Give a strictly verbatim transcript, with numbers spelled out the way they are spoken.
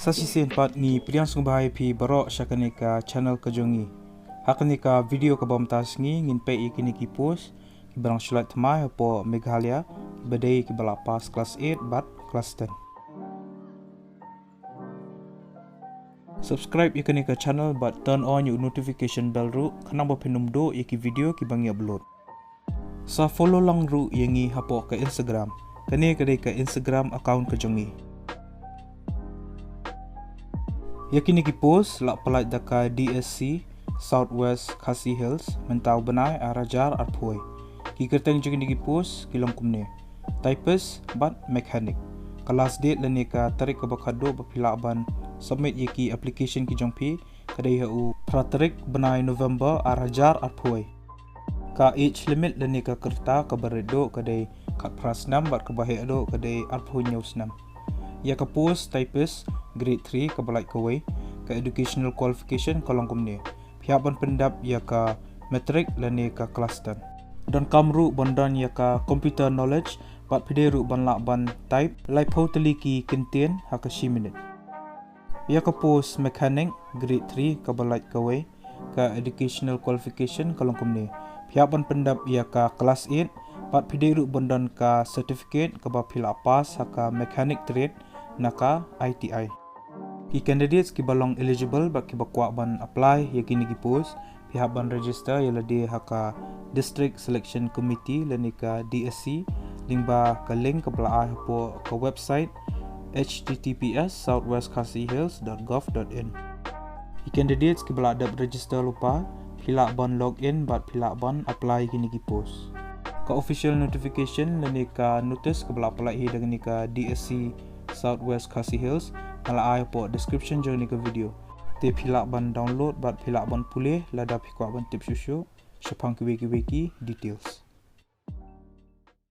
Sa shisien pat ngi pdiang sngewbha ïa phi baroh sha kane ka channel ka jong ngi. Ha kane ka video kaba mynta sngi ngin peit ïa kine ki post kiba dang shu lait thymmai hapoh Meghalaya, kiba dei kiba la pass class eight bad class ten. Subscribe ïa kane ka channel bad turn on ïa u notification bell ruh, khnang ba phin ym duh ïa ki video kiba ngi upload. Sa follow lang ruh ïa ngi hapoh ka Instagram. Kane ka dei ka Instagram account ka jong ngi. Ïa kine ki post la pyllait da ka D S C South West Khasi Hills mynta u bnai ar hajar arphew. Ki kyrteng jong kine ki post ki long kumne: typist bad mechanic. Ka last date lane ka tarik kaba khatduh ba phi lah ban submit ïa ki application ki jong phi ka dei ha u phra tarik bnai November ar hajar arphew. Ka age limit lane ka rta kaba rit duh ka dei khatphra snem bad kaba heh duh ka dei arphew hynñiew snem. Ïa ka post typist grade three kaba lait kawei, ka educational qualification ka long kumne: phi hap ban pyndep ïa ka matric lane ka class ten. Donkam ruh ban don ïa ka computer knowledge bad phi dei ruh ban lah ban type laiphew tylli ki kyntien ha ka shi minit. Ïa ka post mechanic grade three kaba lait kawei, ka educational qualification ka long kumne: phi hap ban pyndep ïa ka class eight bad phi dei ruh ban don ka certificate kaba phi la pass ha ka mechanic trade na ka I T I. Ki candidates kiba long eligible bad kiba kwah ban apply ïa kine ki post, phi hap ban register ïa lade ha ka District Selection Committee lane ka D S C lyngba ka link kaba la ai hapoh ka website H T T P S southwestkhasihills dot gov dot in. Ki candidates kiba la dep register lypa, phi lah ban log in bad phi lah ban apply ïa kine ki post. Ka official notification lane ka notice kaba la pyllait hi da kane ka D S C South West Khasi Hills nga la ai hapoh description jong kane ka video. Te phi lah ban download bad phi lah ban pule lada phi kwah ban tip shuh shuh shaphang kiwei kiwei ki details.